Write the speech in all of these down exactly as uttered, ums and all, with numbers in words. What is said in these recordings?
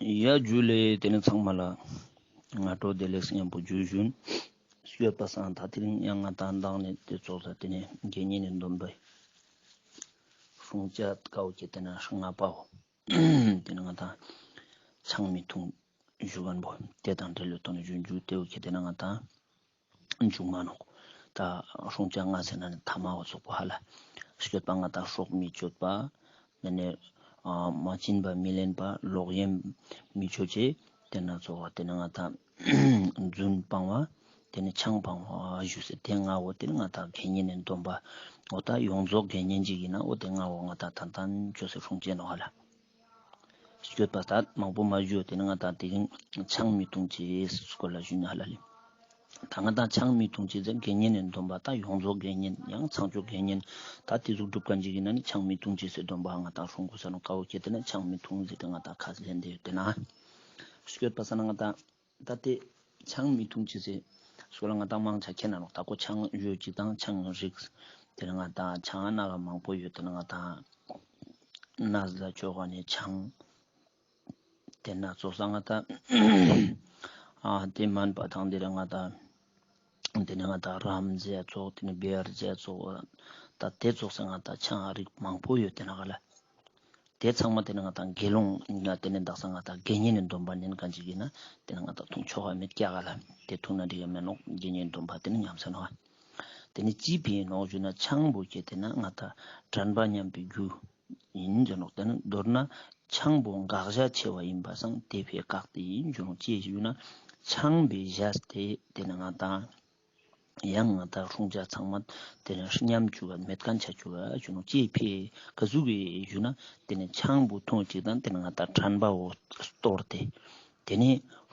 ཡ་ཇུ་ལེ། ཏེ་ནེ་ཚང་མ་ལ་སྔ་དྲོ་བདེ་ལེགས་ཉམ་པོ་ཇུ་ཞུན། སྐྱོད་པ་སང་ད་དེ་རིང་ཡང་ང་ཏང་མདང་ནེ་ཏེ་ཙོགས་ས་ཏེ་ནེ་དགེ་བསྙེན་ནི་སྡོམ་པའི་སྲུང་བྱ་ཀ་བོ་ཁྱེར་ཏེ་ན་ལྔ་པའོ། ཏེ་ནེ་ང་ཏང་ཆང་མི་འཐུང་ཞུ་ཁན་བོ་ཏེ་དང་འབྲེལ་བའི་ཐོག་ནེ་ཞུན་ཞུ། ཏེ་བོ་ཁྱེར་ཏེ་ན་ང་ཏང་མཇུག་མ་ནོག། ད་སྲུང་བྱ་ལྔ་ཟེར་ན་ནི་ཐ་མ་བོ་ཙོགས་པོ་ཧ་ལ། སྐྱོད་པ་ང་ཏང་སྲོག་མི་གཅོད་པ། ཏེ་ནེ་ཨ་མ་བྱིན་པ་མི་ལེན་པ། ལོག་གཡེམ་མི་ཅོ་ཅེས། ཏེ་ནེ་ཙོགས་པ་ཏེ་ནེ་ང་ཏང་རྫུན་སྤང་བ། ཏེ་ནེ་ཆང་སྤང་བ་ཞུ་སེ་ཏེ་ལྔ་བོ་ཏེ་ནེ་ང་ཏང་དགེ་བསྙེན་ནི་སྡོམ་པ། འོ་ད་ཡོངས་རྫོགས་དགེ་བསྙེན་ཅིག་ཨིན་ན་འོ་ཏེ་ལྔ་བོ་ང་ཏང་ཏན་ཏན་ཅོས་སེ་སྲུང་ཅེས་ནོག་ཧ་ལ། སྐྱོད་པ་ད་མང་པོ་མ་ཞུ། ཏེ་ནེ་ང་ཏང་དེ་རིང་ཆང་མི་འཐུང་ཅེས་སྐོར་ལ་ཞུ་ན་ཧ་ལ་ལེ། ད་ང་ཏང་ཆང་མི་འཐུང་ཅེས་ཟེར་དགེ་བསྙེན་ནི་སྡོམ་པ་ད་ཡོངས་རྫོགས་དགེ་བསྙེན་ཡང་ཚངས་སྤྱོད་དགེ་བསྙེན་ད་ཏེ་ཟུག་སྒྲུབ་ཁན་ཅིག་ཨིན་ན་ནི་ཆང་མི་འཐུང་ཅེས་སི་སྡོམ་པ་ང་ཏང་སྲུང་དགོས་ས་ནོག། ཀ་བོ་ཁྱེར་ཏེ་ན་ཆང་མི་འཐུང་ཟེར་ཏེ་ང་ཏང་ཁས་ལེན་ཏེ་ཡོད་དེ་ན། སྐྱོད་པ་ས་ན་ང་ཏང་ད་ཏེ་ཆང་མི་འཐུང་ཅེས་སི་སྐོར་ལ་ང་ཏང་མང་ཆེ་མཁྱེན་ན་ནོག། ད་ཁོ་ཆང་ཞུ་ཅིག་དང་ཆང་རིགས་ཏེ་ནེ་ང་ཏང་ཆང་ནང་ལ་མང་པོ་ཡོད་དེ་ན་ང་ཏང་ནས་ལ་ཅོ་ཁན་ནི་ཆང་། ཏེ་ནེ་ཙོགས་ས་ང་ཏང་ཨ་ཏེ་མན་པ་དང་ཏེ་རེ་ང་ཏང་ཏེ་ནེ་ང་ཏང་རམ་ཟེར་ཙོགས་ཏེ་ནེ་བེར་ཟེར་ཙོགས་ད་ཏེ་ཙོགས་ས་ང་ཏང་ཆང་རིགས་མང་པོ་ཡོད་དེ་ན་ག་ལ། ཏེ་ཚང་མ་ཏེ་ནེ་ང་ཏང་དགེ་སློང་ང་ཏེ་ནེ་དག་ས་ང་ཏང་དགེ་བསྙེན་ནི་སྡོམ་པ་ནན་ཁན་ཅིག་ཨིན་ན་ཏེ་ནེ་ང་ཏང་འཐུང་ཆོག་ག་མེད་ཀྱག་ག་ལ། ཏེ་འཐུང་ན་འགྲིག་ག་མེད་ནོག། དགེ་བསྙེན་སྡོམ་པ་ཏེ་ནེ་ཉམས་ས་ནོག། ཏེ་ནེ་ཅི་ཕི་ནོག་ཞུ་ན་ཆང་བོ་ཁྱེར་ཏེ་ན་ང་ཏང་དྲན་པ་ཉམས་པའི་རྒྱུ་ཨིན་ཟེར་ནོག། ཏེ་ནེ་མདོར་ན་ཆང་བོ་དགག་བྱ་ཆེ་བ་ཨིན་པ་སང་ཏེ་ཕི་བཀག་སྟེ་ཨིན་ཟེར་ནོག། ཅི་ཞུ་ན་ཆང་བོའི་ཞག་སྟེ་ཏེ་ནེ་ང་ཏང་ཡང་ང་ཏང་སྲུང་བྱ་ཚང་མ་ཏེ་ནེ་ཉམས་ཅུག་ག་མེད་ཁན་ཆ་ཅུག་ག་ཞུ་ནོག། ཅི་ཕི་ག་ཟུག་གི་ཞུ་ན་ཏེ་ནེ་ཆང་བོ་འཐུང་ཅིག་དང་ཏེ་ནེ་ང་ཏང་དྲན་པ་བོ་སྟོར་ཏེ། ཏེ་ནེ་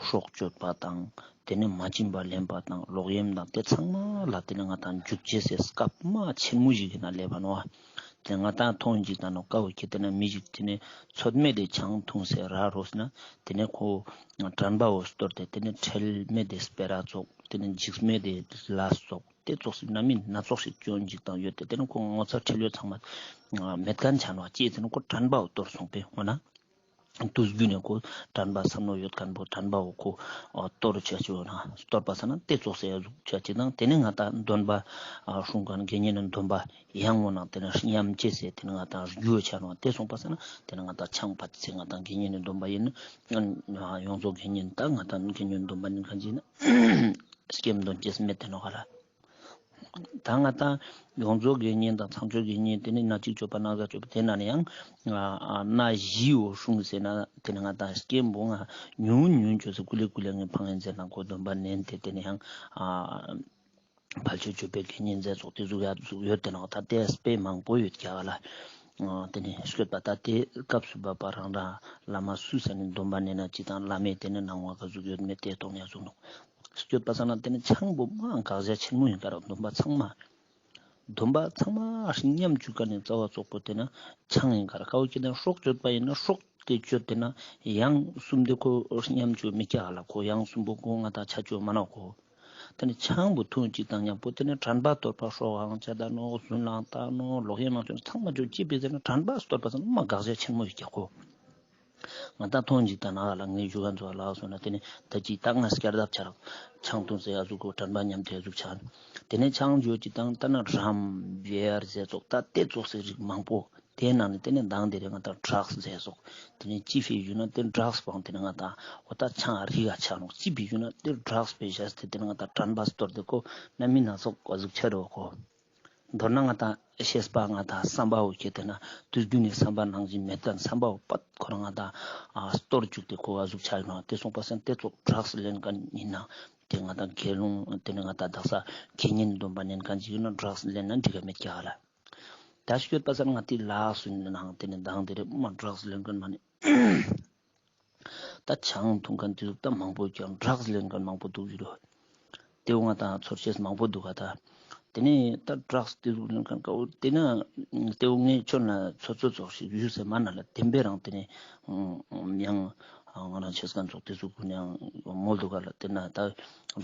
སྲོག་གཅོད་པ་དང་ཏེ་ནེ་མ་བྱིན་པ་ལེན་པ་དང་ལོག་གཡེམ་དང་ཏེ་ཚང་མ་ལ་ཏེ་ནེ་ང་ཏང་འཇུག་ཅེས་སི་སྐབས་མ་ཆེན་མོ་ཞིག་ཨིན་ན་ལེབ་བ་ནོག། ཏེ་ང་ཏང་མཐོང་ཅིག་དང་ནོག། ཀ་བོ་ཁྱེར་ཏེ་ན་མི་ཞིག་ཏེ་ནེ་ཚོད་མེད་དེ་ཆང་འཐུང་སེ་ར་རོས་ན་ཏེ་ནེ་ཁོ་དྲན་པ་བོ་སྟོར་ཏེ་ཏེ་ནེ་ཁྲེལ་མེད་དེ་སྤེ་ར་ཙོགས་ཏེ་ནེ་འཇིགས་མེད་དེ་ལས་ཙོགས་ཏེ་ཙོགས་སི་རྣམ་སྨིན་སྣ་ཚོགས་ཤིག་སྐྱོན་ཅིག་དང་ཡོད་དེ་ཏེ་ནེ་ཁོ་ངོ་ཚ་ཁྲེལ་ཡོད་ཚང་མ་མེད་ཁན་ཆ་ནོག། ཅི་ཟེར་ན་ཁོ་དྲན་པ་བོ་སྟོར་སོང་པས་འོ་ན། དུས་རྒྱུན་ནེ་ཁོ་དྲན་པ་བསམ་བློ་ཡོད་ཁན་བོ་དྲན་པ་བོ་ཁོ་སྟོར་ཆ་ཅེས་ན་སྟོར་པ་ས་ན་ཏེ་ཙོགས་སེ་ཡ་ཟུག་ཆ་ཅིག་དང་ཏེ་ནེ་ང་ཏང་སྡོམ་པ་སྲུང་ཁན་དགེ་བསྙེན་ནི་སྡོམ་པ་ཡང་འོ་ན་ཏེ་ནེ་ཉམས་ཅེས་སེ་ཏེ་ནེ་ང་ཏང་རྒྱུ་ཆ་ནོག། ཏེ་སོང་པ་ས་ན་ཏེ་ནེ་ང་ཏང་ཆང་པ་ཚེ་ང་ཏང་དགེ་བསྙེན་ནི་སྡོམ་པ་ཨིན་ན་ཡོངས་རྫོགས་དགེ་བསྙེན་ད་ང་ཏང་དགེ་བསྙེན་སྡོམ་པ་ནན་ཁན་ཅིག་ན་སྐྱེམས་དོན་ཅེས་མེད་དེ་ནོག་ག་ལ། ད་ང་ཏང་ཡོངས་རྫོགས་དགེ་བསྙེན་དང་ཚངས་སྤྱོད་དགེ་བསྙེན་ཏེ་ནེ་སྣ་གཅིག་སྤྱོད་པ་སྣ་འགའ་སྤྱོད་པ་ཏེ་ན་ནི་ཡང་སྣ་བཞི་བོ་སྲུང་ཟེར་ན་ཏེ་ནེ་ང་ཏང་སྐྱེམས་བོ་ང་ཉུང་ཉུང་ཅོས་སེ་ཀུ་ལེ་ཀུ་ལེ་ངས་ཕང་ཡིན་ཟེར་ན་ཁོ་སྡོམ་པ་ནན་ཏེ་ཏེ་ནེ་ཡང་ཕལ་ཆེར་སྤྱོད་པའི་དགེ་བསྙེན་ཟེར་ཙོགས་ཏེ་ཟུག་ཡ་ཟུག་ཡོད་དེ་ནོག། ད་ཏེ་དཔེ་མང་པོ་ཡོད་ཀྱག་ལ། ཏེ་ནེ་སྐྱོད་པ་ད་ཏེ་སྐབས་སུ་བབ་པ་རང་རང་བླ་མ་སུ་ས་ནེ་སྡོམ་པ་ནན་ན་ཅིག་དང་བླ་མས་ཏེ་ནེ་གནང་བ་ག་ཟུག་ཡོད་མེད་ཏེ་གཏོང་ཡ་ཟུག་ནོག། སྐྱོད་པ་ས་ན་ཏེ་ནེ་ཆང་བོ་མ་དགག་བྱ་ཆེན་མོ་ཨིན་ཀ་ར། སྡོམ་པ་ཚང་མ་སྡོམ་པ་ཚང་མ་ཉམས་ཅུག་ཁན་ནི་རྩ་བ་ཙོགས་པོ་ཏེ་ནེ་ཆང་ཨིན་ཀ་ར། ཀ་བོ་ཁྱེར་ཏེ་ན་སྲོག་གཅོད་པ་ཨིན་ན་སྲོག་ཏེ་གཅོད་དེ་ན་ཡང་གསུམ་དེ་ཁོ་ཉམས་ཅུག་མི་ཀྱག་ལ། ཁོ་ཡང་གསུམ་པོ་ཁོ་ང་ཏང་ཆ་ཅུག་མ་ན་ཁོ། ཏེ་ནེ་ཆང་བོ་འཐུང་ཅིག་དང་ཉམ་པོ་ཏེ་ནེ་དྲན་པ་སྟོར་པ་སྲོག་ཧང་ཆ་ད་ནོག། རྫུན་ལང་ད་ནོག། ལོག་གཡེམ་མ་ཅོ་ཚང་མ་ཅོ་ཅི་ཕི་ཟེར་ན་དྲན་པ་སྟོར་པ་ཚང་མ་དགག་བྱ་ཆེན་མོ་ཨིན་ཀྱག་ཁོ། ང་ཏང་མཐོང་ཅིག་དང་ན་ག་ལ་ངའི་ཞུ་ཁན་ཚོ་ལ་སོང་ན་ཏེ་ནེ་ད་ཅི་ད་ང་སྐྱར་ལྡབ་ཆ་རག་ཆང་འཐུང་ཟེར་ཡ་ཟུག་གོ་དྲན་པ་ཉམས་ཏེ་ཟུག་ཆ། ཏེ་ནེ་ཆང་ཞུ་ཅིག་དང་ད་ན་རམ་བེར་ཟེར་ཙོགས་ད་ཏེ་ཙོགས་སི་རིགས་མང་པོ། ཏེ་ནང་ནེ་ཏེ་ནེ་མདང་དེ་རིང་ང་ཏང་ཌྲགས་ཟེར་ཙོགས་ཏེ་ནེ་ཅི་ཕི་ཞུ་ན་ཏེ་ཌྲགས་སྤང་ཏེ་ནེ་ང་ཏང་འོ་ད་ཆང་རིགས་ཆ་ནོག། ཅི་ཕི་ཞུ་ན་ཏེ་ཌྲགས་པེ་ཞག་སྟེ་ཏེ་ནེ་ང་ཏང་དྲན་པ་སྟོར་ཏེ་ཁོ་རྣམ་སྨིན་སྣ་ཚོགས་ག་ཟུག་ཆ་རོག་ཁོ། མདོར་ན་ང་ཏང་ཤེས་པ་ང་ཏང་བསམ་པ་བོ་ཁྱེར་ཏེ་ན་དུས་རྒྱུན་ནེ་བསམ་པ་ནང་བཞིན་མེད་ཁན་བསམ་པ་བོ་པད་ཁོ་རང་ང་ཏང་ཨ་སྟོར་བཅུག་སྟེ་ཁོ་ག་ཟུག་ཆ་ཡིན་ནོག། ཏེ་སོང་པ་སང་ཏེ་ཙོགས་ཌྲགས་ལེན་ཁན་ཡིན་ན་ཏེ་ང་ཏང་དགེ་སློང་ཏེ་ནེ་ང་ཏང་དག་ས་དགེ་བསྙེན་སྡོམ་པ་ནན་ཁན་ཅིག་ཡིན་ན་ཌྲགས་ལེན་ན་འགྲིག་ག་མེད་ཀྱག་ལ། ད་སྐྱོད་པ་སང་ང་ཏི་ལགས་སུ་ནང་ཏེ་ནེ་མདང་དེ་རེ་མ་ཌྲགས་ལེན་ཁན་མ་ནེ། ད་ཆང་འཐུང་ཁན་ཏེ་ཟུག་ད་མང་པོ་ཀྱང་ཌྲགས་ལེན་ཁན་མང་པོ་འདུག་ཡོད་རོ། ཏེ་བོ་ང་ཏང་ཚོར་ཤེས་མང་པོ་འདུག་ག་ད། ཏེ་ནེ་ད་ཌྲགས་ཏེ་ཟུག་ལེན་ཁན་ཀ་བོ་ཏེ་ན་ཏེ་བོ་ངའི་ཆོ་ན་ཚོ་ཚོ་ཚོགས་ཤིག་ཡུལ་སེ་མ་ན་ལ་བདེན་པའི་རང་ཏེ་ནེ་ཡང་ང་རང་ཤེས་ཁན་ཚོགས་ཏེ་ཟུག་ཀུན་ཡང་མོལ་འདུག་ག་ལ། ཏེ་ན་ད་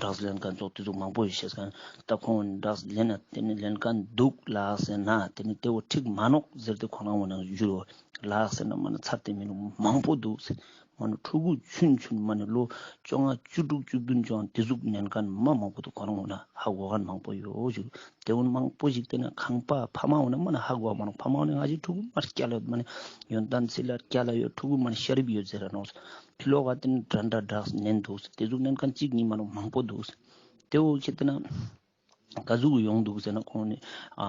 ཌྲགས་ལེན་ཁན་ཚོགས་ཏེ་ཟུག་མང་པོ་ཡོད་ཤེས་ཁན་ད་ཁོང་ཌྲགས་ལེན་ན་ཏེ་ནེ་ལེན་ཁན་འདུག་ལ་ཟེར་ན་ཏེ་ནེ་ཏེ་བོ་ཁྲིག་མ་ནོག་ཟེར་ཏེ་ཁོང་རང་བོ་ནང་ཞུ་རོ་ལ་ཟེར་ན་མ་ན་ཚར་ཏེ་མི་ནུག་མང་པོ་འདུག་ཟེར། མ་ནི་ཕྲུ་གུ་ཆུན་ཆུན་མ་ནི་ལོ་བཅོ་ལྔ་བཅུ་དྲུག་བཅུ་བདུན་བཅོ་ལྔ་དེ་ཟུག་ནན་ཁན་མ་མང་པོ་འདུག་ཁོ་རང་འོ་ན་ཧ་གོ་ཁན་མང་པོ་ཡོད་ཞུ། དེ་འོ་ན་མང་པོ་ཞིག་དེ་ན་ཁང་པ་ཕ་མ་འོ་ན་མ་ནི་ཧ་གོ་མ་ནོག་ཕ་མ་འོ་ན་ང་ཞི་ཕྲུ་གུ་མ་སྐྱ་ལ་ཡོད་མ་ནི་ཡོན་ཏན་སི་ལ་སྐྱ་ལ་ཡོད་ཕྲུ་གུ་མ་ནི་ཤ་རིབ་ཡོད་ཟེར་ར་ནོག་ཕི་ལོག་ག་དེ་ན་དྲན་དྲ་ཌགས་ནན་འདུག་དེ་ཟུག་ནན་ཁན་གཅིག་གཉིས་མ་ནོག་མང་པོ་འདུག་དེ་འོ་ཁྱེད་དེ་ན། ག་ཟུག་ཡོང་འདུག་ཟེར་ན་ཁོང་ནི་ཨ་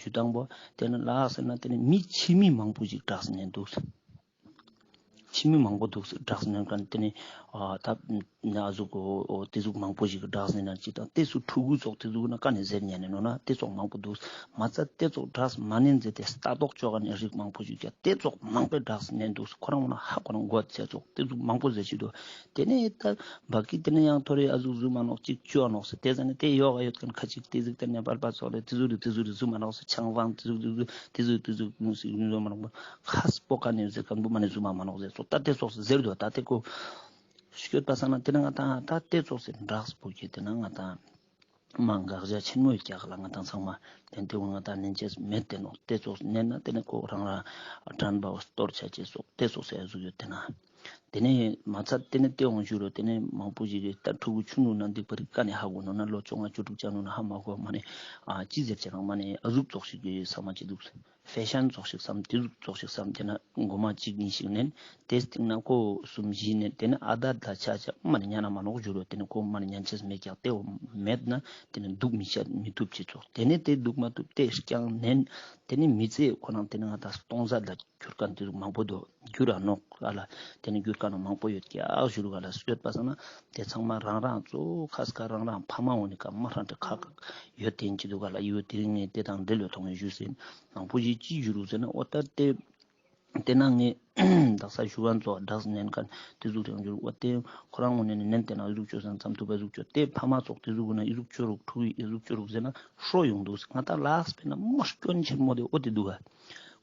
ཞུ་དང་པོ་དེ་ནི་ལགས་ཟེར་ན་དེ་ནི་མི་ཕྱི་མི་མང་པོ་ཞིག་ཌགས་ནན་འདུག་ཕྱི་མི་མང་པོ་འདུག་ཌགས་ནན་ཁན་དེ་ནི་ཨ་ད་ན་ཟུག་འོ་དེ་ཟུག་མང་པོ་ཞིག་ཌགས་ནན་ཅི་དང་དེ་ཚོ་ཕྲུ་གུ་ཚོགས་དེ་ཟུག་ན་ཀ་ནས་ཟེར་ཉན་ནས་ནོ་ན་དེ་ཚོགས་མང་པོ་འདུག་མ་ཚད་དེ་ཚོགས་ཌགས་མ་ནན་ཟེར་ཏེ་ལྟ་རྟོག་ཅོ་ག་ནས་རིགས་མང་པོ་ཞིག་ཀྱང་དེ་ཚོགས་མང་པོ་ཌགས་ནན་འདུག་ཁོ་རང་འོ་ན་ཧ་ཁོ་རང་གོ་ཚེ་ཚོགས་དེ་ཚོགས་མང་པོ་ཟེར་ཅི་འདུག་དེ་ནས་ད་བ་ཀི་དེ་ནས་ཡང་ཐོ་རེ་ཨ་ཟུག་ཟུ་མ་ནོག་ཅིག་ཅོ་ནོག་ཟེར་དེ་ཟ་ནས་དེ་ཡོག་ག་ཡོད་ཁན་ཁ་ཅིག་དེ་ཟུག་དེ་ནས་པར་པར་ཚོགས་ལས་དེ་ཟུག་རེ་དེ་ཟུག་རེ་ཟུ་མ་ནོག་ཟེར་ཆང་བང་དེ་ཟུག་དེ་ཟུག་དེ་ཟུག་དེ་ཟུག་མུ་ཟུག་ཟུ་མ་ནོག་ཁ་སྤོ་ཀ་ནས་ཟེར་ཁན་པོ་མ་ནས་ཟུ་མ་མ་ནོག་ཟེར་ཚོགས་ད་དེ་ཚོགས་ཟེར་དུ་ད་དེ་ཀོ་སྐྱོད་པ་སང་ན་དེ་ནས་ང་ཏང་ད་དེ་ཚོགས་ཟེར་ཌགས་པོ་ཁྱེད་དེ་ན་ང་ཏང་མ་དགག་བྱ་ཆེན་མོ་ཡོད་ཀྱག་ལ་ང་ཏང་ཚང་མ་དེ་དེ་བོ་ང་ཏང་ནན་ཅེས་མེད་དེ་ནོག་དེ་ཚོགས་ནན་ན་དེ་ནས་ཁོ་རང་རང་དྲན་པ་བོ་སྟོར་ཆ་ཅེས་སོགས་དེ་ཚོགས་ཟེར་ཡ་ཟུག་ཡོད་དེ་ན། དེ་ནས་མ་ཚད་དེ་ནས་དེ་འོང་ཞུ་རོ་དེ་ནས་མང་པོ་ཞིག་གིས་ད་ཕྲུ་གུ་ཆུང་ངུ་ན་འདུག་པ་རིག་ཀ་ནས་ཧ་གོ་ནོ་ན་ལོ་བཅོ་ལྔ་བཅུ་དྲུག་ཅག་ནོ་ན་ཧ་མ་གོ་མ་ནས་ཨ་ཅི་ཟེར་ཅེ་རང་མ་ནས་ཨ་ཟུག་ཚོགས་ཤིག་གི་ས་མ་ཅི་འདུག་ཕེ་ཤན་ཚོགས་ཤིག་བསམ་དེ་ཟུག་ཚོགས་ཤིག་བསམ་དེ་ན་མགོ་མ་གཅིག་གཉིས་ཤིག་ནན་དེ་སྟིང་ན་ཁོ་གསུམ་བཞི་ནན་དེ་ནས་ཨ་ད་ད་ཆ་ཆ་མ་ནས་ཉན་ན་མ་ནོག་ཞུ་རོ་དེ་ནས་ཁོ་མ་ནས་ཉན་ཅེས་མེད་ཀྱག་དེ་འོ་མེད་ན་དེ་ནས་འདུག་མི་ཆ་མི་ཐུབ་ཅེས་ཚོགས་དེ་ནས་དེ་འདུག་མ་ཐུབ་དེ་རྐྱང་ནན་དེ་ནས་མི་ཚེ་ཁོ་རང་དེ་ནས་ང་ད་སྟོང་ཟད་ལ་གྱུར་ཁན་དེ་ཟུག་མང་པོ་འདུག་གྱུར་ར་ནོག་ཨ་ལ། དེ་ནི་གྱུར་ཁན་མང་པོ་ཡོད་ཀྱག་ཞུ་རུ་ག་ལ་སུ་ཡོད་པ་སང་ན་དེ་ཚང་མ་རང་རང་གཙོ་བོ་ཁ་སྐ་རང་རང་ཕ་མ་འོ་ནི་ཀ་མ་རང་དེ་ཁ་ཡོད་དེ་ཅི་འདུག་ག་ལ་ཡོད་དེ་ངས་དེ་དང་འབྲེལ་ལོ་ཐོང་ངས་ཞུ་ཟིན་མང་པོ་ཞིག་ཅི་ཞུ་རུ་ཟེར་ན་འོ་ད་དེ་དེ་ན་ངས་དག་ས་ཞུ་བ་ཚོ་ཌགས་ནན་ཁན་དེ་ཟུག་རང་ཞུ་རུ་འོ་དེ་ཁོ་རང་འོ་ནི་ནན་དེ་ན་ཨི་ཟུག་ཅོ་ཟེར་ན་ཙམ་ཐུབ་པ་ཨི་ཟུག་ཅོ་དེ་ཕ་མ་ཚོགས་དེ་ཟུག་གུ་ན་ཨི་ཟུག་ཅོ་རུག་ཕྲུ་གུ་ཨི་ཟུག་ཅོ་རུག་ཟེར་ན་ཧྲོ་ཡོང་འདུག་ང་ད་ལགས་པས་ན་མ་སྐྱོན་ཆེན་མོ་དེ་འོ་དེ་འདུག་ག་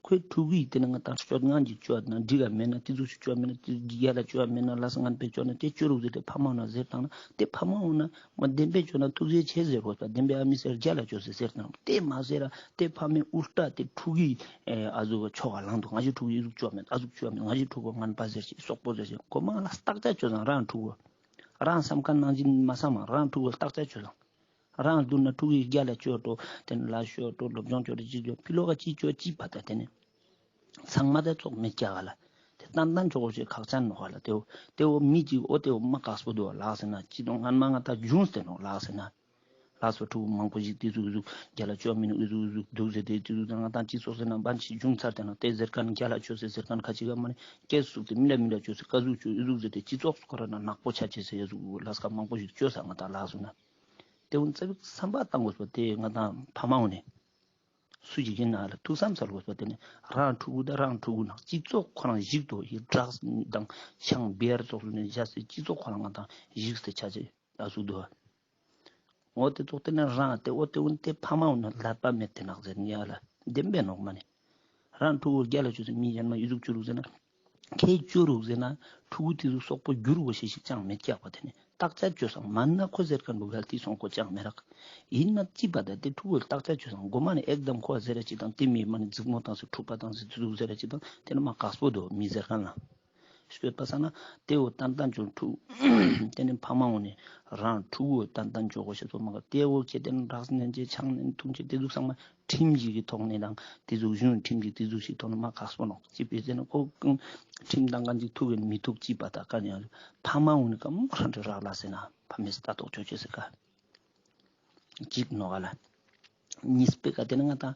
ཁོའི་ཕྲུ་གུ་ཡི་དེ་ནི་ང་ཏང་སྤྱོད་ངན་ཅིག་ཅོ་ན་འགྲིག་ག་མེད་ན་དེ་ཟུག་ཅིག་ཅོ་མེད་ན་དེ་རྒྱལ་ལ་ཅོ་མེད་ན་ལ་ས་ངན་པའི་ཅོ་ན་དེ་ཅོ་རུག་ཟེར་ཏེ་ཕ་མ་ན་ཟེར་ཏང་ན་དེ་ཕ་མ་འོ་ན་མ་བདེན་པའི་ཅོ་ན་ཐུགས་རྗེ་ཆེ་ཟེར་དགོས་པ་བདེན་པའི་ཨ་མི་ཟེར་རྒྱལ་ལ་ཅོ་ཟེར་ཟེར་ཏང་དེ་མ་ཟེར་ར་དེ་ཕ་མའི་ཨུལ་ཏྲ་དེ་ཕྲུ་གུ་ཨ་ཟུག་ཆོ་ག་ལང་འདུག་ང་ཞི་ཕྲུ་གུ་ཨི་ཟུག་ཅོ་མེད་ཨ་ཟུག་ཅོ་མེད་ང་ཞི་ཕྲུ་གུ་ངན་པ་ཟེར་ཅིག་སོག་པོ་ཟེར་ཅིག་གོ་མ་ལ་བརྟག་དཔྱད་ཅོ་ཙང་རང་ཕྲུ་གུ་རང་བསམ་ཁན་ནང་བཞིན་མ་བསམ་རང་ཕྲུ་གུ་བརྟག་དཔྱད་ཅོ་ཙང་། རང་བསྡུར་ན་ཕྲུ་གུའི་རྒྱལ་ལ་ཅོ་འགྲོ། དེ་ནི་ལ་ཤོ་འགྲོ་སློབ་སྦྱོང་ཅོ་འགྲོ་ཅི་ཅོ་ཕི་ལོག་ག་ཅི་ཅོ་ཅི་པ་ད་དེ་ནི། ཚང་མ་དེ་ཙོགས་མེད་ཀྱག་ག་ལ། དེ་ཏན་ཏན་ཅོ་གོ་ཅེས་ཁག་ཅན་ནོག་ག་ལ་དེའོ། དེའོ་མི་ཅིག་འོ་དེའོ་མ་ཁག་པོ་འདུག་ལགས་ཟེར་ན་ཅི་དང་སྔན་མ་ང་ད་བྱུང་སྟེ་ནོག་ལགས་ཟེར་ན། ལགས་སོ་ཕྲུ་གུ་མང་པོ་ཞིག་དེ་ཟུག་ཟུག་རྒྱལ་ལ་ཅོ་མི་ནུག་ཨི་ཟུག་ཟུག་འདུག་ཟེར་དེ་དེ་ཟུག་ང་ད་ཅི་ཙོགས་ཟེར་ན་བན་ཅིག་བྱུང་ཚར་ཏེ་ན་དེ་ཟེར་ཁན་རྒྱལ་ལ་ཅོ་ཟེར་ཟེར་ཁན་ཁ་ཅིག་ག་མ་ནི་སྐད་སུག་སྟེ་མི་ལ་མི་ལ་ཅོ་ཟེར་ཀ་ཟུག་ཅོ་ཨི་ཟུག་ཟེར་དེ་ཅི་ཙོགས་ཁོ་ར་ན་ནག་པོ་ཆ་ཅེས་ཟེར་ཡ་ཟུག་ལ་སྐ་མང་པོ་ཞིག་ཅོ་ས་ང་ད་ལགས་སོ་ན། དེ་འུན་ཙ་པིག་བསམ་པ་བཏང་དགོས་པ་དེ་ང་དང་ཕ་མ་འོ་ནི། སུ་ཞིག་ཡིན་ན་ལ་ཐུགས་བསམ་ཚར་དགོས་པ་དེ་ནི་རང་ཕྲུ་གུ་དང་རང་ཕྲུ་གུ་ནང་སྤྱི་ཚོགས་ཁོ་རང་ཞིག་ཏུ་ཡི་ཌྲགས་དང་ཆང་བི་ཡར་ཚོགས་སུ་ནས་བཞག་སའི་སྤྱི་ཚོགས་ཁོ་རང་ང་དང་ཞིག་སྟེ་ཆ་ཆེ་ལ་སུ་འདུག་འོ་དེ་ཚོགས་དེ་ནི་རང་དེ་འོ་དེ་འུན་དེ་ཕ་མ་འོ་ན་ལད་པ་མེད་དེ་ནག་ཟེར་ཉེ་ལ་བདེན་པའི་ནོག་མ་ནི། རང་ཕྲུ་གུ་རྒྱལ་ལ་ཅོ་ཟེར་མི་གཞན་མ་ཨི་ཟུག་ཅོ་རུག་ཟེར་ན། ཁྱེད་ཅོ་རུག་ཟེར་ན་ཕྲུ་གུ་དེ་ཚོ་སོག་པོ་འགྱུར་བོ་ཞེས་ཤིག་ཅང་མེད་ཀྱག་པ་དེ་ནི་བརྟག་དཔྱད་ཅོ་སང་མ་ན་ཁོ་ཟེར་ཁན་བོ་གལ་ཏེ་སོང་ཁོ་ཅང་མེད་རག་ཡིན་ན་ཅི་པ་ད་དེ་ཕྲུ་གུ་བརྟག་དཔྱད་ཅོ་སང་མགོ་མ་ནི་ཨེག་དམ་ཁོ་ཟེར་ར་ཅི་དང་དེ་མི་མ་ནི་རྫིག་མོ་བཏང་སེ་འཁྲུག་པ་བཏང་སེ་དེ་ཟུག་ཟེར་ར་ཅི་དང་དེ་ནི་མ་ཁག་པོ་འདུག་མི་ཟེར་ཁན་ལ། སྐྱོད་པ་ས་ན་དེ་འོ་ཏན་ཏན་ཅོ་ཕྲུ་གུ་དེ་ནི་ཕ་མ་འོ་ནི་རང་ཕྲུ་གུ་འོ་ཏན་ཏན་ཅོ་གོ་ཤེས་སོ་མ་ག་དེ་འོ་ཁྱེད་དེ་ནི་ཌྲགས་ནན་ཅེས་ཆང་ནན་འཐུང་ཅེས་དེ་ཟུག་ཚང་མ་ཁྲིམས་ཤིག་གི་ཐོག་ནས་དང་དེ་ཟུག་གཞུང་ཁྲིམས་ཀྱི་དེ་ཟུག་ཞིག་ཐོག་ནས་མ་ཁག་སོ་ནོག་ཅི་ཕི་ཟེར་ན་ཁོ་ཁྲིམས་དང་གང་ཅིག་ཐུག་གིན་མི་ཐུག་ཅི་པ་ད་ཀ་ནས་ཕ་མ་འོ་ནི་ཀ་མ་རང་ཏེ་རག་ལ་ཟེར་ན་ཕ་མས་ལྟ་རྟོག་ཅོ་ཅེས་ཟེར་ཀ་ཅིག་ནོག་ག་ལ། གཉིས་པའི་ཀ་དེ་ནི་ང་དང་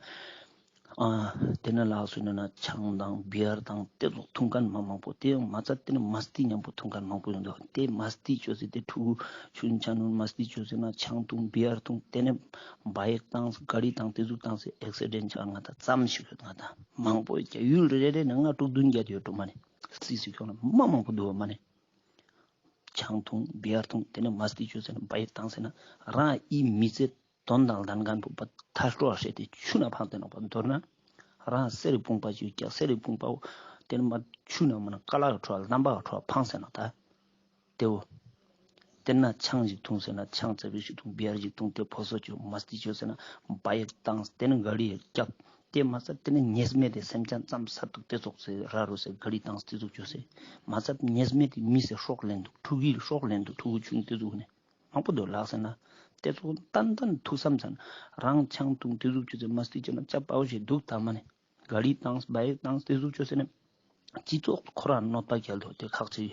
ཨ་དེ་ནི་ལགས་སུ་ན་ན་ཆང་དང་བི་ཡར་དང་དེ་ཚོ་འཐུང་ཁན་མ་མང་པོ་དེ་ཡང་མ་ཚད་དེ་ནི་མ་སྟི་མཉམ་པོ་འཐུང་ཁན་མང་པོ་ཡོང་འདུག་དེ་མ་སྟི་ཅོས་ཟེར་དེ་ཕྲུ་གུ་ཆུན་ཆ་ནུན་མ་སྟི་ཅོས་ཟེར་ན་ཆང་འཐུང་བི་ཡར་འཐུང་དེ་ནི་བ་ཡིག་བཏང་ག་རི་བཏང་དེ་ཟུག་བཏང་ཟེར་ཨེག་སི་ཌེན་ཆགས་ང་དང་ཙམ་ཞིག་ཡོད་ང་དང་མང་པོ་ཡོད་ཀྱང་ཡུལ་རེ་རེ་ནས་ལྔ་དྲུག་བདུན་བརྒྱད་ཡོད་འགྲོ་མ་ནི་སི་སི་ཁྱོང་ན་མ་མང་པོ་འདུག་མ་ནི། ཆང་འཐུང་བི་ཡར་འཐུང་དེ་ནས་མ་སྟི་ཅོས་ཟེར་ན་བ་ཡིག་བཏང་ཟེར་ན་རང་ཨི་མི་ཚེ་དོན་དང་ལྡན་ཁན་བོ་པ་ཐར་སྤྲོ་བ་ཤེས་ཏེ་ཆུ་ན་ཕངས་ཏེ་ནོག་པ་མདོར་ན་རང་གསེར་རི་བུང་པ་ཅིག་ཀྱང་གསེར་རི་བུང་པའོ་དེ་ནི་མ་ཆུ་ན་མ་ན་ཀ་ལ་ག་ཁྲོ་བ་ལམ་པ་ག་ཁྲོ་བ་ཕངས་ཟེར་ན་ད་དེའོ། དེ་ན་ཆང་ཞིག་འཐུང་ཟེར་ན་ཆང་ཙ་པིག་ཞིག་འཐུང་བི་ཡར་ཞིག་འཐུང་དེ་ཕོ་སོ་ཅོ་མ་སྟི་ཅོས་ཟེར་ན་བ་ཡིག་བཏང་དེ་ནི་ག་རི་ཡིག་རྒྱབ། དེ་མ་ཚད་དེ་ནི་ཉེས་མེད་དེ་སེམས་ཅན་ཙམ་ས་འདུག་དེ་ཙོགས་སེ་ར་རུ་སེ་ག་རི་བཏང་དེ་ཙོགས་བཅོས་སེ། མ་ཚད་ཉེས་མེད་དེ་མི་སེ་སྲོག་ལེན་འདུག་ཕྲུ་གུའི་སྲོག་ལེན་འདུག་ཕྲུ་གུ་ཆུང་དེ་ཙོགས་ནི་མང་པོ་འདུག་ལགས་ཟེར་ན། དེ་ཙོགས་ཏན་ཏན་ཐུགས་བསམ་ཚན་རང་ཆང་འཐུང་དེ་ཙོགས་བཅོས་སེ་མ་སྟེ་ཅོ་ན་ཅ་པའོ་ཞིག་འདུག་ད་མ་ནི། ག་རི་བཏང་བའི་བཏང་དེ་ཟུག་ཅོས་ཟེར་ན། སྤྱི་ཚོགས་ཁོ་རང་གནོད་པ་སྐྱལ་དོ་དེ་ཁག་ཅིག་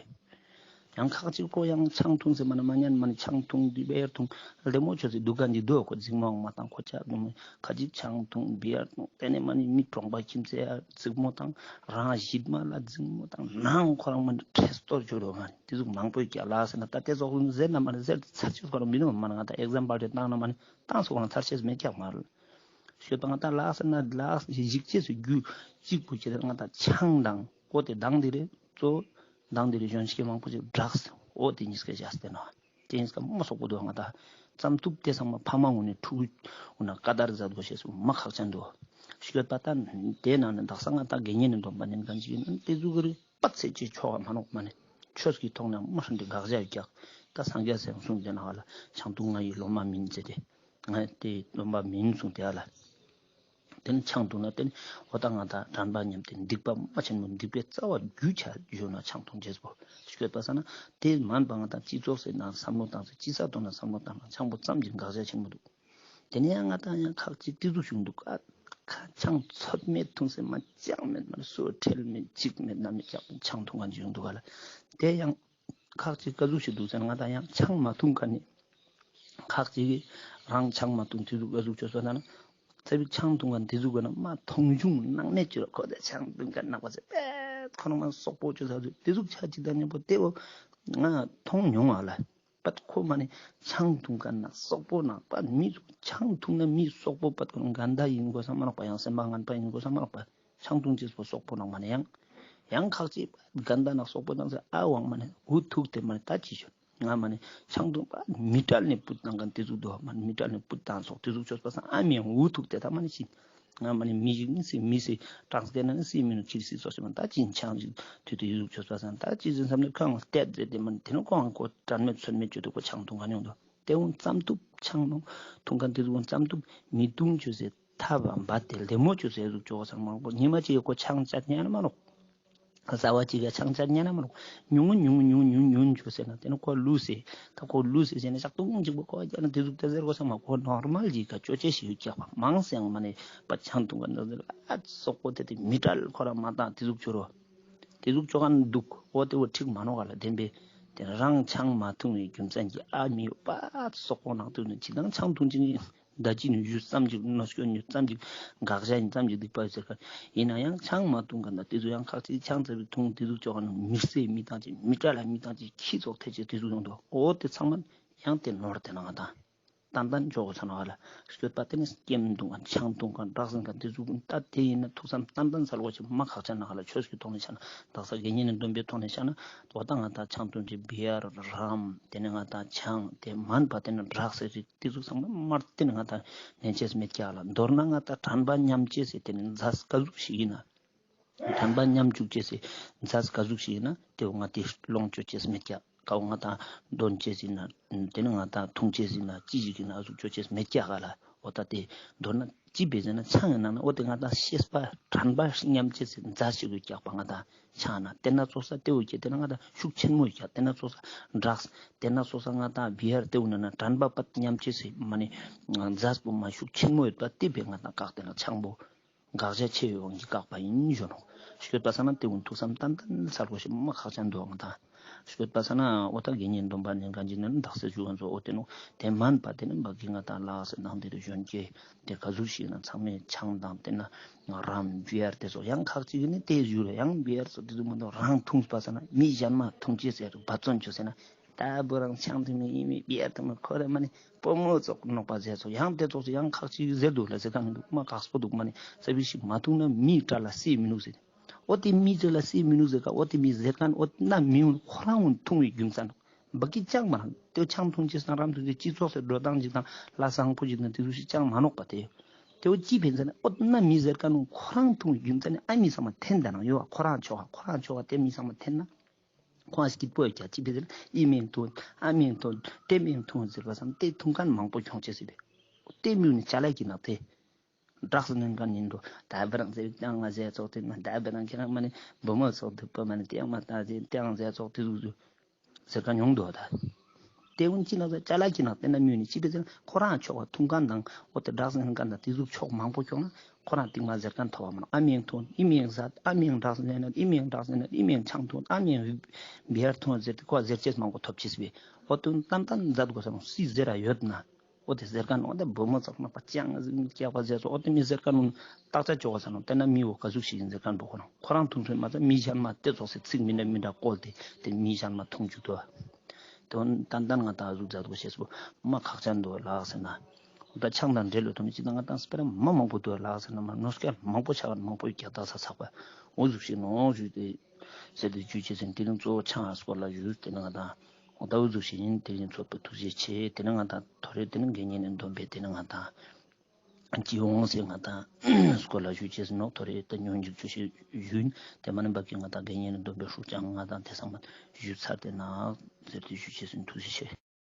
ཡང་ཁག་ཅིག་ཁོ་ཡང་ཆང་འཐུང་ཟེར་མ་ན་མ་ཉན་མ་ནི་ཆང་འཐུང་དེ་བེར་འཐུང་ལེ་མོ་ཅོས་ཟེར་འདུག་ག་འདི་འདུག་ཁོ་འཛིང་མོ་མ་བཏང་ཁོ་ཅག་འདུག་མི་ཁ་ཅིག་ཆང་འཐུང་བེར་འཐུང་དེ་ནས་མ་ནི་མི་གྲོང་པ་ཁྱིམ་ཚེ་ཡ་འཛིང་མོ་བཏང་རང་ཞིག་མ་ལ་འཛིང་མོ་བཏང་ནང་ཁོ་རང་མ་ནི་ཁྲེས་གཏོར་ཅོ་རོགས་མ་ནི་དེ་ཟུག་མང་པོ་སྐྱལ་ལ་ཟེར་ན་ད་དེ་ཟོག་ཟེར་ན་མ་ནི་ཟེར་ཚར་ཅོས་ཁོ་རང་མི་ནུག་མ་ནི་ང་ད་ཨེག་ཛམ་པལ་རེ་བཏང་ན་མ་ནི་བཏང་སོགས་ཁོ་རང་ཚར་ཅོས་མེད་ཀྱག་མ་རེད། ཤོད་པ་ང་ད་ལགས་ཟེར་ན་ལགས་ཞིག་ཅེས་སུ་རྒྱུ་གཅིག་པུ་ཁྱེད་ང་ད་ཆང་དང་ཨོ་དེ་དང་དེ་རེད་གཙོ་བོ་དང་དེ་རེད་གཞོན་སྐྱེས་མང་པོ་ཅིག་ཌྲགས་ཨོ་དེ་གཉིས་ཀ་བཞག་སྟེ་ན་དེ་གཉིས་ཀ་མ་སོག་པོ་འདུག་ང་ད་ཙམ་ཐུབ་དེ་ཚང་མ་ཕ་མ་ངུ་ནས་ཕྲུ་གུ་འུ་ན་ཀ་དར་མཛད་དགོས་ཤེས་སུ་མ་ཁག་ཅན་འདུག་ཤོད་པ་ད་དེ་ནང་ནས་དག་ས་ང་ད་དགེ་བསྙེན་ནས་སྡོམ་པ་ནན་མཁན་ཅིག་ཡིན་ན་དེ་ཟུག་གི་རེད། པ་ཚེ་གཅིག་ཆོག་ག་མ་ནོག་མ་ནི། ཆོས་ཀྱི་ཐོག་ནས་མ་ཧྲན་ཏེ་དགག་བྱ་རྒྱག་ད་སངས་རྒྱས་སེམས་གསུངས་ཏེ་ན་ཧ་ལ་ཆང་འཐུང་ང་ཡི་སློབ་མ་མིན་ཟེར་ཏེ། ང་དེ་སློབ་མ་མིན་གསུངས་ཏེ་ཧ་ལ། དེ་ནི་ཆང་འཐུང་ན་དེ་ནི་འོ་ད་ང་དང་དྲན་པ་ཉམས་ཏེ་སྡིག་པ་མ་ཆེན་མོ་སྡིག་པའི་རྩ་བ་རྒྱུ་ཆ་ཡོད་ན་ཆང་འཐུང་ཅེས་པོ་ཤོད་པ་ས་ན་དེ་མན་པ་ང་དང་སྤྱི་ཚོགས་སེ་ན་བསམ་བློ་བཏང་སེ་སྤྱི་ཚོགས་ཐོག་ན་བསམ་བློ་བཏང་ན་ཆང་པོ་ཙམ་གྱི་དགག་བྱ་ཆེན་མོ་འདུག་དེ་ནས་ཡང་ང་དང་ཡང་ཁག་ཅིག་ཏི་ཟུག་བྱུང་འདུག་ཨ་ཁ་ཆང་ཚོད་མེད་འཐུང་སེ་མ་ཅང་མེད་མ་སོ་ཁྲེལ་མེད་ཅིག་མེད་ན་མེད་ཀྱང་ཆང་འཐུང་མཁན་ཅིག་ཡོང་འདུག་ག་ལ། དེ་ཡང་ཁག་ཅིག་ཀ་ཟུག་ཞིག་འདུག་ཟེར་ན་ང་དང་ཡང་ཆང་མ་འཐུང་མཁན་ནི་ཁག་ཅིག་གིས་རང་ཆང་མ་འཐུང་ཏི་ཟུག་ཀ་ཟུག་བཅོས་སོང་ན་ན་ཚ་བི་ཆང་འཐུང་མཁན་ཏི་ཟུག་ག་ན་མ་མཐོང་ཆུང་སྣང་མེད་ཅིག་ར་ཁོ་དེ་ཆང་འཐུང་མཁན་ནག་པ་ཟེར་པས་ཁོ་རང་མ་སོག་པོ་བཅོས་ས་ཟུག་ཏི་ཟུག་ཆ་ཅིག་དང་མཉམ་པོ་དེ་འོ་ང་མཐོང་མྱོང་བ་ལ། པད་ཁོ་མ་ནི་ཆང་འཐུང་མཁན་ན་སོག་པོ་ནང་པ་མི་ཆང་འཐུང་ན་མི་སོག་པོ་པད་ཁོ་རང་གན་ད་ཡིན་དགོས་ས་མ་ནོག་པ། ཡང་སེམས་པ་ངན་པ་ཡིན་དགོས་ས་མ་ནོག་པ། ཆང་འཐུང་ཅེས་པོ་སོག་པོ་ནང་མ་ནི་ཡང་ཡང་ཁག་ཅིག་གན་ད་ནང་སོག་པོ་ནང་ཟེར་ཨ་ཝང་མ་ནི་འུ་ཐུག་དེ་མ་ནི་ད་ཅི་ཞུ་ང་མ་ནི་ཆང་འཐུང་པ་མི་གྲལ་ནས་བུད་བཏང་མཁན་དེ་ཟུག་འདུག་མ་ནི་མི་གྲལ་ནས་བུད་བཏང་སོག་དེ་ཟུག་ཆོས་པ་སང་ཨ་མི་ཡང་འུ་ཐུག་དེ་ད་མ་ནི་ཅི། ང་མ་ནི་མི་ཞིག་ནི་སི་མི་སི་གྲངས་ཀ་ན་ནི་སི་མི་ནུ་ཁྱིར་སི་སོ་སི་མ་ད་ཅི་ཆང་ཞིག་དུས་དུས་ཡུག་ཆོས་པ་སང་ད་ཅི་ཟིན་བསམ་ནི་ཁང་བལྟས་ཟེར་ཏེ་མ་ནི་དེ་ནི་ཁོང་ཁོ་དྲན་མེད་ཚོད་མེད་བཅོས་དུ་ཁོ་ཆང་འཐུང་ག་ནི་ཡོང་དུ་དེ་འུན་ཙམ་ཐུབ་ཆང་ནོ་འཐུང་ག་དེ་ཟུག་འུན་ཙམ་ཐུབ་མི་འཐུང་བཅོས་ཟེར་ཐབས་འབད་དེ་ལྡེ་མོ་བཅོས་ཟེར་ཟུག་ཆོས་སང་མ་ནོག་ཉི་མ་ཅིག་ཁོ་ཆང་ཅད་ཉན་ན་མ་ནོག་རྩ་བ་ཅིག་ག་ཆང་ཅད་ཉན་ན་མ་ནོག་ཉུང་ངུ་ཉུང་ངུ་ཉུང་ངུ་ཉུང་ངུ་ཉུང་ངུ་བཅོས་ཟེར་ན་དེ་ནི་ཁོ་ལུས་ཟེར་ད་ཁོ་ལུས་ཟེར་ཟེར་ན་ཞག་ཏུང་ཅིག་པོ་ཁོ་ཡ་ན་དེ་ཟུག་དེ་ཟེར་གོ་ས་མ་ཁོ་ནོར་མལ་ཅིག་ག་བཅོ་ཅེས་ཤིག་ཡོད་ཀྱག་པ་མང་སེང་མ་ནི་པ་ཆང་འཐུང་ག་ན་ཟེར་ཨ་སོག་པོ་དེ་དེ་མི་གྲལ་ཁོ་རང་མ་བཏང་དེ་ཟུག་བཅོ་རོ། དེ་ཟུག་བཅོ་ག་ན་འདུག་འོ་དེ་འོ་འགྲིག་མ་ནོག་ག་ལ་བདེན་པས། དེ་རང་ཆང་མ་འཐུང་བའི་རྒྱུ་མཚན་གྱིས་ཨ་མི་ཡོད་པ་སོག་པོ་ནང་དུ་ནི་ཅི་དང་ཆང་འཐུང་ཅིག་ནི་ད་ཅི་ནི་ཡུད་ཙམ་ཅིག་གནོད་སྐྱོན་ཡུད་ཙམ་ཅིག་དགག་བྱ་ཡིན་ཙམ་ཅིག་སྡིག་པ་ཡོད་ཟེར་ག་ཡིན་ན་ཡང་ཆང་མ་འཐུང་ག་ན་དེ་ཟུག་ཡང་ཁག་ཅིག་ཆང་ཙམ་ཅིག་འཐུང་དེ་ཟུག་བཅོ་ག་ན་མི་སེ་མི་བཏང་ཅིག་མི་གྲལ་ལ་མི་བཏང་ཅིག་ཁྱི་ཚོགས་ཐེ་ཅིག་དེ་ཟུག་ཡོང་འདུག་འོ་དེ་ཚང་མ་ཡང་དེ་ནོར་དེ་ན་ང་དང་། ཏན་ཏན་འཇོག་གོ་ཆ་ན་ཧ་ལ། སྐྱོད་པ་དེ་ནི་སྐེམ་འཐུང་ག་ཆང་འཐུང་ག་འདྲག་སེང་ག་དེ་ཟུག་ད་དེ་ཡིན་ན་ཐུགས་བསམ་ཏན་ཏན་སལ་གོ་ཆེ་མ་ཁག་ཆ་ན་ཧ་ལ། ཆོས་ཀྱི་ཐོག་ནས་ཆ་ན་དག་ས་དགེ་བསྙེན་ནི་སྡོམ་པའི་ཐོག་ནས་ཆ་ན་དོ་ད་ང་ད་ཆང་འཐུང་ཅེས་བི་ཡར་རམ་དེ་ནི་ང་ད་ཆང་དེ་མན་པ་དེ་ནི་འདྲག་སེ་རིགས་དེ་ཟུག་ཚང་མ་མར་དེ་ནི་ང་ད་ནན་ཆེས་མེད་ཀྱག་ལ། མདོར་ན་ང་ད་དྲན་པ་ཉམས་ཅེས་སེ་དེ་ནི་མཛད་ཀ་ཟུག་ཞིག་ཡིན་ན། དྲན་པ་ཉམས་བཅུག་ཅེས་སི་མཛད་ཀ་ཟུག་ཞིག་ཡིན་ན་དེ་བོ་ང་དེ་ལོངས་སྤྱོད་ཅེས་མེད་ཀྱག་ཀ་བོ་ང་དང་འདོན་ཅེས་ཡིན་ན་དེ་ནི་ང་དང་འཐུང་ཅེས་ཡིན་ན་ཅི་ཞིག་ཡིན་ན་ཟུག་སྤྱོད་ཅེས་མེད་ཀྱག་ག་ལ། འོ་ད་དེ་མདོར་ན་ཅི་བེ་ཟེར་ན་ཆང་ཡིན་ན་ན་འོ་དེ་ང་དང་ཤེས་པ་དྲན་པ་ཉམས་ཅེས་སི་མཛད་ཞིག་ཡོད་ཀྱག་པ་ང་དང་ཆང་ན་དེ་ན་ཚོགས་ས་དེ་བོ་ཀྱེ་དེ་ན་ང་དང་ཤུགས་ཆེན་མོ་ཡོད་ཀྱག་དེ་ན་ཚོགས་ས་འདྲག་དེ་ན་ཚོགས་ས་ང་དང་བི་ཡར་དེ་བོ་ན་ན་དྲན་པ་པད་ཉམས་ཅེས་སི་མ་ནི་མཛད་པོ་མ་ཤུགས་ཆེན་མོ་ཡོད་པ་དེ་བེ་ང་དང་བཀག་དེ་ན་ཆང་པོ། དགག་བྱ་ཆེ་བའི་དབང་གིས་བཀག་པ་ཡིན་ཞུ་ནོག་ཤོད་པ་ས་ན་དེ་ཀུན་ཐུགས་བསམ་ཏན་ཏན་སལ་གོ་ཤེས་མ་ཁག་ཅན་འདུག་ང་དང་། ཤོད་པ་ས་ན་འོ་ད་དགེ་བསྙེན་སྡོམ་པ་ནན་མཁན་ཅིག་ནི་དག་ས་ཞུ་ག་ཚོ་འོ་དེ་ནོ་དེ་མན་པ་དེ་ནི་འབའ་གི་ང་དང་ལགས་སེ་ནང་དེ་རུ་གཞོན་སྐྱེས་དེ་ག་ཟུག་ཞིག་ན་ཚང་མས་ཆང་དང་དེ་ན་རམ་བི་ཡར་དེ་ཚོ་ཡང་ཁག་ཅིག་ནི་དེ་ཞུ་རེ་ཡང་བི་ཡར་ཚོ་དེ་ཚོ་མ་འདུག་རང་འཐུང་པ་ས་ན་མི་གཞན་མ་འཐུང་ཅེས་ཟེར་འབད་བརྩོན་བཅོས་ཟེར་ན། ད་བུ་རང་ཆང་འཐུང་མི་ཡིན་མི་བི་ཡར་འཐུང་མི་ཁོ་རེ་མ་ནི་སྤོ་མོ་ཙོགས་ནོག་པ་ཟེར་ཚོགས་ཡང་དེ་ཙོགས་སུ་ཡང་ཁག་ཅིག་ཟེར་འདུག་ལ་ཟེར་ག་མི་འདུག་མ་ཁག་སྤོ་འདུག་མ་ནི་ས་བི་ཞིག་མ་འཐུང་ན་མིའི་དགྲ་ལ་སྲིད་མི་འདུག་ཟེར། འོ་དེ་མི་ཚེ་ལ་སྲིད་མི་འདུག་ཟེར་ག་འོ་དེ་མི་ཟེར་ག་འོ་ན་མི་འུན་ཁོ་རང་འུན་འཐུང་བའི་རྒྱུ་མཚན་འདུག་བ་ཀི་ཅང་མ་རང་དེ་ཆང་འཐུང་ཅེས་སང་རམ་འཐུང་ཅེས་སྤྱི་ཚོགས་སུ་འགྲོ་སྟངས་ཅིག་དང་ལ་བཟང་པོ་ཅིག་དང་དེ་ཚོ་ཞིག་ཅང་མ་ནོག་པ་དེ། དེ་འོ་ཅི་ཕན་ཟེར་ན་འོ་ན་མི་ཟེར་ག་འུན་ཁོ་རང་འཐུང་བའི་རྒྱུ་མཚན་ནི་ཨ་མི་ཚང་མ་འཐེན་ད་ནང་ཡོད་བ་ཁོ་རང་ཆོག་ག་ཁོ་རང་ཆོག་ག་དེ་མི་ཚང་མ་འཐེན་ན། ཁོང་སྐྱིད་པོ་ཡོད་ཀྱག་ཅི་ཕི་ཟེར་ཨི་མིང་ཐུང་ཨ་མིང་ཐུང་ཏེ་མིང་ཐུང་ཟེར་བ་སང་ཏེ་ཐུང་མཁན་མང་པོ་ཁྱོང་ཅེས་ཟེར་བས། ཏེ་མིང་ནི་ཅ་ལག་གི་ནག་ཏེ། སྦྲགས་སུ་ནན་ཁན་ཡིན་འདུག་ད་བི་རང་ཟེར་ཏེ་ཡང་ང་ཟེར་ཙོགས་ཏེ་ན་ད་བི་རང་ཁྱེད་རང་མ་ནི་བུ་མོ་ཙོགས་ཐུབ་པ་མ་ནི་ཏེ་ཡང་མ་ད་ཟེར་ཏེ་ཡང་ཟེར་ཙོགས་ཏེ་ཟུག་ཟུག་ཟེར་ཁན་ཡོང་འདུག་ད། ཏེ་ཀུན་ཅི་ན་ཟེར་ཅ་ལག་ཅི་ན་ཏེ་ན་མི་ནི་ཅི་ཕི་ཟེར་ན་ཁོ་རང་ཆོག་པ་འཐུང་ཁན་དང་འོ་ཏེ་སྦྲགས་སུ་ནན་ཁན་དང་ཏེ་ཟུག་ཕྱོགས་མང་པོ་ཁྱོང་ན་ཁོ་རང་སྟིང་མ་ཟེར་ཁན་ཐོབ་པ་མ་ནོག་ཨ་མའི་འཐུང་ཨི་མའི་ཟ་ཨ་མའི་སྦྲགས་སུ་ནན་ཨི་མའི་སྦྲགས་སུ་ནན་ཨི་མའི་ཆང་འཐུང་ཨ་མའི་བི་ཡར་འཐུང་ཟེར་ཏེ་ཁོ་ཟེར་ཅེས་མང་པོ་ཐོབ་ཅེས་པས། འོ་ཏེ་ཏན་ཏན་མཛད་དགོས་ས་ནོག་སི་ཟེར་ར་ཡོད་ན། འོ་ཏེ་ཟེར་ཁན་འོ་ཏེ་བུ་མོ་ཚོགས་ན་པ་ཅང་ཟིག་སྐྱག་པ་ཟེར་སོ། འོ་ཏེ་མི་ཟེར་ཁན་བརྟག་དཔྱད་ཅོ་ག་ས་ནོག་ཏེ་ན་མི་འོ་ག་ཟུག་ཞིག་ཡིན་ཟེར་ཁན་འདུག་ཁོ་རང་ཁོ་རང་འཐུང་ཚོད་མ་ཚད་མི་གཞན་མ་ཏེ་ཚོགས་སི་ཚིག་མི་འདྲ་མི་འདྲ་བཀོལ་ཏེ་ཏེ་མི་གཞན་མ་འཐུང་བཅུག་ཏོ། ཏེ་འོ་ཏན་ཏན་ང་ཏང་ཟུག་མཛད་དགོས་ཤེས་པོ་མ་ཁག་ཅན་འདུག་ལགས་ཟེར་ན། འོ་ད་ཆང་དང་འབྲེལ་ལོ་ཐོག་ནི་ཅི་ད་ང་ཏང་སྤེ་ར་མ་མང་པོ་འདུག་ལགས་ཟེར་ན་མ་ནོར་སྐལ་མང་པོ་ཆགས་མང་པོ་རྒྱག་ད་ས་ཚགས་པ་འོ་ཟུག་ཞིག་ནོག་ཞུས་ཏེ། ཟེར་ཏེ་ཞུ་ཅེས་ཟེར་ཏེ་རིང་གཙོ་བོ་ཆང་སྐོར་ལ་ཞུས་ཏེ་ན་ང་ཏང་འོ་ད་འུ་ཟུག་ཞིག་ཡིན། དེ་རིང་ཚོགས་པའི་ཐུགས་རྗེ་ཆེ། དེ་ན་ང་ཏང་ཐོ་རེ་དེ་ན་དགེ་བསྙེན་ནི་སྡོམ་པའི་དེ་ན་ང་ཏང་སྤྱི་ཡོངས་སེ་ང་ཏང་སྐོར་ལ་ཞུ་ཅེས་ནོག་ཐོ་རེ་ད་ཉོན་ཅིག་ཅུ་ཞིག་ཞུ་ཡིན། དེ་མ་ནི་བ་ཀི་ང་ཏང་དགེ་བསྙེན་ནི་སྡོམ་པའི་ཧྲུག་ཅང་ང་ཏང་དེ་ཚང་མ་ཞུ་ཚར་ཏེ་ན་ཟེར་ཏེ་ཞུ་ཅེས་ཟེར་ཐུགས་རྗེ་ཆེ།